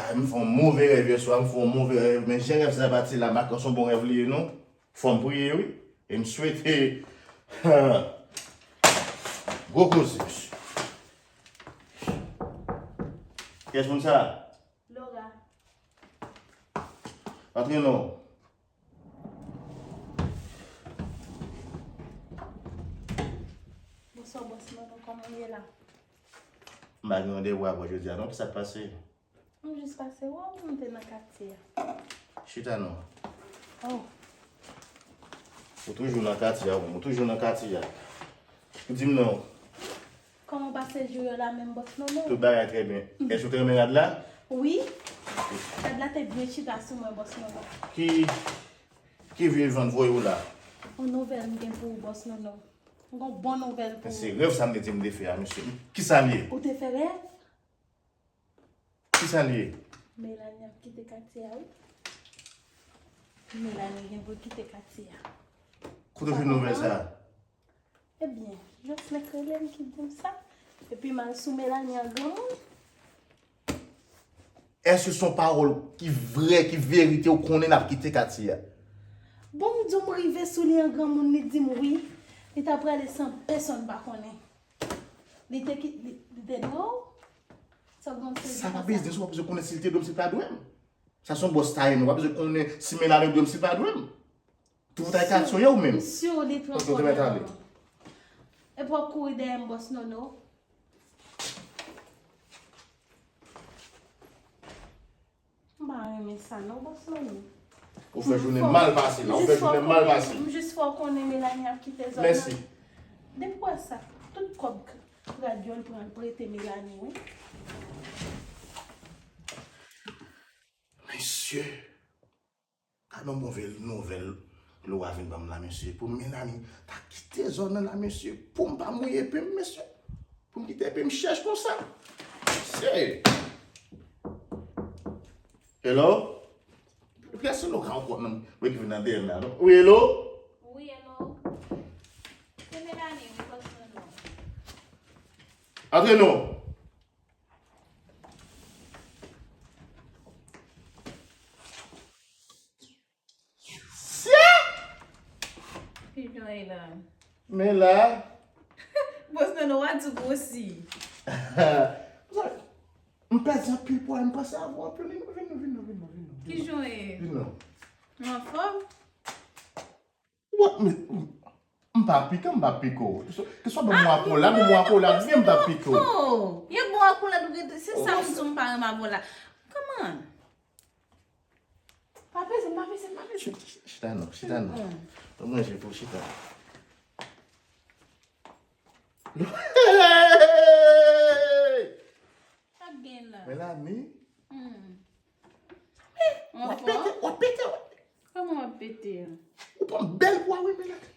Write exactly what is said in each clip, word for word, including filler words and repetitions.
Ay, m fè yon move rèv yè swa, m fè yon move rèv, men jan rèv sa pati la, m pa kwè se yon bon rèv li ye non. Fò m priye wi. E m swete gwo koze. Kiyès moun sa? Laura. Antre non. Bonswa, bòs Nono, kòman w ye la? M pa gen randevou avè w jodi a non, kisa k pase? M jis pase wè w, m te nan katye a. Chita non. Oh. Ou toujou nan katye a, ou toujou nan katye a. Ou di m non. Kòman w pase jou yo la menm, bòs Nono? Tout bagay trè byen. Èske w te renmen rad la? Wi. Rad la te byen chita sou mwen, bòs Nono. Ki, ki vye van voye w la? Yon nouvèl m gen pou ou, bòs Nono. M gen yon bon nouvèl pou ou. Se rèv sa m te di m te fè a, mesye. Kisa l ye? Ou te fè rèv? Kisa l ye? Melanie ap kite katye a, wi. Melanie gen pou l kite katye a. Kote w jwenn nouvèl sa a? Ebyen, Joslin rele m ki di m sa. Epi m al sou Melanie an granmoun. Èske se yon pawòl ki vrè, ki verite, ou konnen l ap kite katye a? Bon, m di w m rive sou li an granmoun, li di m wi. Li ta prale san pèsonn pa konnen. Li te ki, li, li te dwe w? Sa w gen yon sezi konsa? Sa pa biznis ou, w ap bezwen konnen si l te dwe m, si l pa dwe m. Sa se yon bòs ta ye, nou pa bezwen konnen si Melanie dwe m, si l pa dwe m. Tout ay ka soye ou menm. M si li pran kòb nan men w. Epi w ap kouri dèyè m, bòs Nono. M pa renmen sa non, bòs Nono. Ou fè jounen mal pase la, ou fè jounen mal pase. M jis fè w konnen Melanie ap kite zòn nan. Mèsi. Depi w wè sa, tout kòb k-, rad yo l pran l prete Melanie, wi. Mesye, gade yon move nouvèl Laura vin ban m la, mesye. Pou Melanie ta kite zòn nan la, mesye. Pou m pa mouye pe m, mesye. Pou m kite epe m chèch konsa. Mesye. Hello? Epi se Laura ankò nan, wi, ki vin nan dèyè m la, non? Wi, hello? Wi, hello. Se Melanie, wi, bòs Nono. Antre non. Ki jan w ye la? Men la. Bòs Nono, w a di w gwosi. M pèdi anpil pwa, m panse avè w anpil. Vin non, vin non, vin non, vin non, vin non. Ki jan w ye? Vin non. Ou anfòm? What? M pa pike w, m pa pike w. Keswa ban m yon akolad, ban m yon akolad, byen m pa pike w. Oh, yon bon akolad, ou gen, se sa m di w m pa renmen avè w la. Kòman? Pa peze, pa peze, pa peze. Chita non, chita non. Ban mwen je pou chita. Sa k gen la? Melanie. Hmm. W ap pete, w ap pete, w ap pete. Kòman w ap pete a? Ou pran bèl pwa wi, Melanie.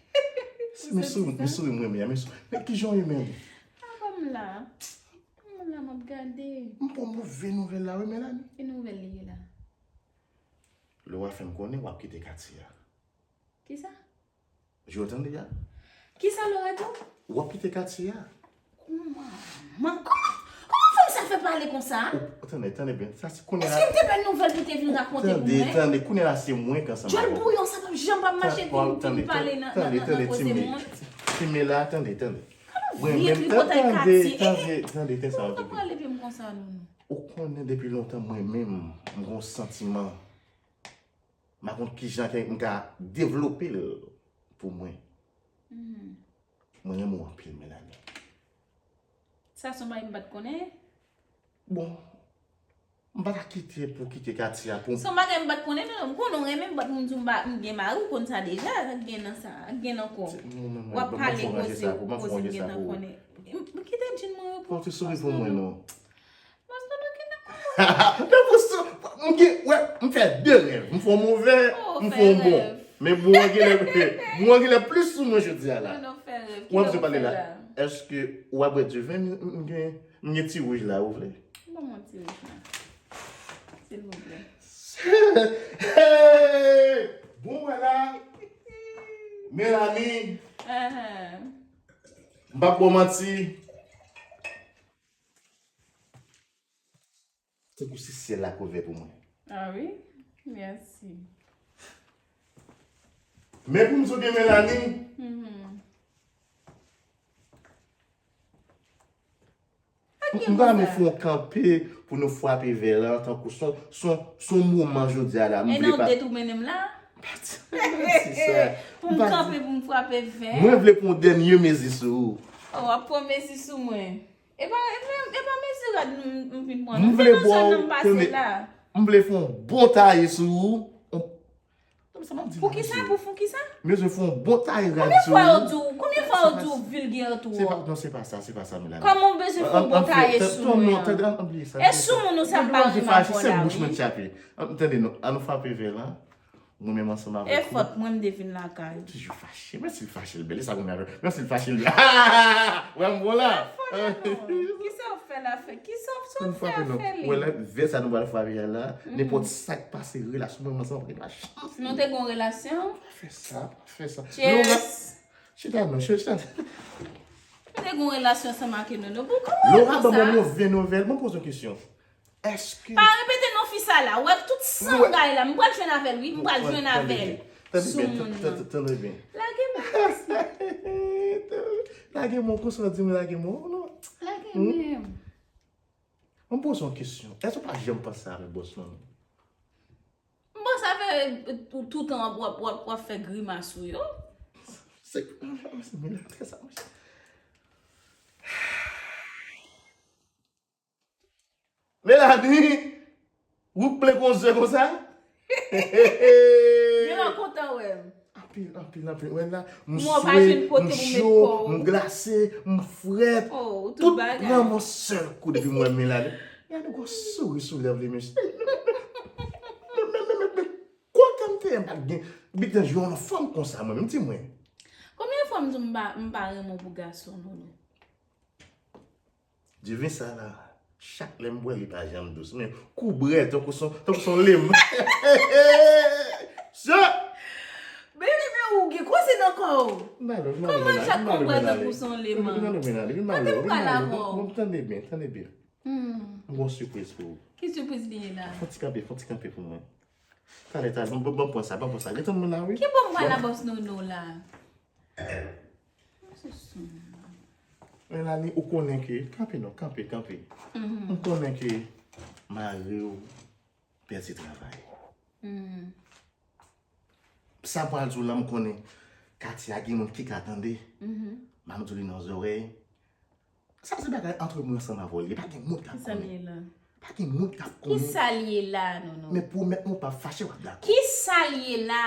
Men souri, men souri m renmen a, men souri. Men ki jan w ye menm? A, ban m la. Ban m la, m ap gade. M pran move nouvèl la wi, Melanie. Ki nouvèl li ye la? Laura fè m konnen w ap kite katye a. Kisa? Jodi a, tande a. Kisa Laura di w? W ap kite katye a. Kòman? Kòman, kòman fanm sa fè pale konsa? O, tande, tande byen. Sa se kounye a. Èske m te bay nouvèl pou te vin rakonte pou mwen? Tande, tande, kounye a se mwen k ansanm avè w. Djòl bouyon sa p ap janm p ap mache vin, vin pale nan, nan, nan, nan koze moun. Tande, tande, tande, tande. Mwen menm, tande, tande, tande, tande sa. Ou pa pale epi m konsa non. Ou konnen depi lontan mwen menm, m gon santiman. M pa konn kijan ke m ka devlope l pou mwen. Mhm. Mwen renmen w anpil, Melanie. Sa se yon bagay m pa t konnen? Bon, m pa ta kite pou kite katye a pou. Se yon bagay m pa t konnen, non, non. M konnen w renmen m, but m di w m pa, m gen mari, w konn sa deja, sa k gen nan sa, sa k gen nan kò w. W ap pale koze, koze m gentan konnen. M, m kite djin mwen reprann. Bon, ti souri pou mwen, non. Bòs Nono, kite m. Non, pou sou, m gen, wè, m fè de rèv. M fè yon move, m fè yon bon. Men bon an genlè, bon an genlè plis sou mwen jodi a la. Ou wè m sou pale la. Èske w ap bwè diven? M, m gen, m gen ti wouj la, ou vle? Ban mwen ti wouj la. Silvouplè. Hey! Bon, wè la. Melanie. Ahan. M p ap ba w manti. Tankou si syèl la k ouvè pou mwen. Ah wi? Mèsi. Men pou m di w byen, Melanie, Mhm. m pa renmen fè yon kanpe pou nou frape vè la tankou son, son, son moman jodi a la. M E vle nan pa. Detoumennen m la? Pati, pati sa. Pou m M pa kanpe, pou m frape vè? Mwen vle pran yon dènye mezi sou ou. Oh, w ap pran mezi sou mwen. E pa, e pa, e pa mezi rad m, m vin pran. M Non, vle se nan ba sa w nan m pase premye. La. M vle fè yon bon taye sou ou. Yon- Sa m ap di Pou ki sa? Pou, pou ki sa? Mezi fè yon bon taye rad Konbyen sou fwa yo ou. di w, konbyen fwa yo di w vilgè tou? Se pa, non, se pa sa, se pa sa, Melanie. Kòman w bezwen fè yon bon taye sou mwen? Tande, ann bliye sa. E sou moun ou sa pa renmen Fache, ankò se la, bouch mwen wi. Tchape. An, tande, non, an nou frape vè la. Mwen menm ansanm avèk ou. E fòt mwen m te vin lakay. Toujou fache. Mèsi l fache l bèl. E sa pou mwen avè. Mèsi l fache l bèl. Wè m bon la. Kisa w fè la fè? Kisa w fè Nou a frape non. fè li? Wè la, vè sa nou pral frape a la. Nenpòt sa k pase relasyon mwen ansanm avèk ou pa chans. Nou te gon relasyon? Fè sa, fè sa. Cheers. Chita non, chita. Nou te gon relasyon ansanm ak Nono. Pou kòman Laura konsa? Ban mwen move nouvèl. Mwen poze yon kesyon. Èske Pa repete non fi sa la. Wè tout san gay la. M pral jwenn avè l, wi. M pral jwenn avè l. Tande Sou byen, moun tande, nan. tande, tande byen. Lage m, mèsi. Lage m, konsa di m lage m, non. Lage m. Mwen poze yon kesyon. Èske w pa janm panse avèk bòs non? M panse avè tout, tout tan w ap, w ap, w ap fè grimas ou yo. Se, se milè, trè sa, monchè. Melanie, ou plen kon zè konsa? Gen lè kontan wè m. Anpil, anpil, anpil. Wè la, m Mwen pa swe, jwenn kote m pou met cho, kò w. M glase, m frèt. Oh, tout Tout bagay. Pran mwen sèl kou depi m wè Melanie. Gade gwo souri sou lèv li, mesye. Men, men, men, men, men, kote m te ye, m pa t gen biten jwe yon fanm konsa, mwen menm, di mwen. Konbyen fwa m di w m pa, m pa renmen w pou gason, Nono? Divin sa la, chak lè m bwè li pa janm dous, men kou bwè tankou son, tankou son lem. Se Bebe, men ou gen koze nan kò w. Malo, Kòman chak kou bwè tankou son lem? Malo, Melanie, Kote malo, m pral malo. avè w? Bon, tande byen, tande byen. Hmm. M gon sipriz pou ou. Ki sipriz li ye la? Fon ti kanpe, fon ti kanpe pou mwen. Talè, talè, bon, bon, bon, pran sa, bon, pran sa. Gentan mwen la, wi. Ki bò m pral la bòs Nono la? Se sou. Melanie, ou konnen ke, kanpe non, kanpe, kanpe. Mhm. M konnen ke mari w pèdi travay. Mhm. Sa m pral di w la, m konnen katye a gen moun ki ka tande. Mhm. M ap di w li nan zòrèy. Sa se bagay antre mwen ansanm avè w li. Pa gen moun k ap Kisa l konnen. Ye la? Pa gen moun k ap konnen. Kisa l ye la, Nono? Men pwomèt mwen w p ap fache, w ap dakò. Kisa l ye la?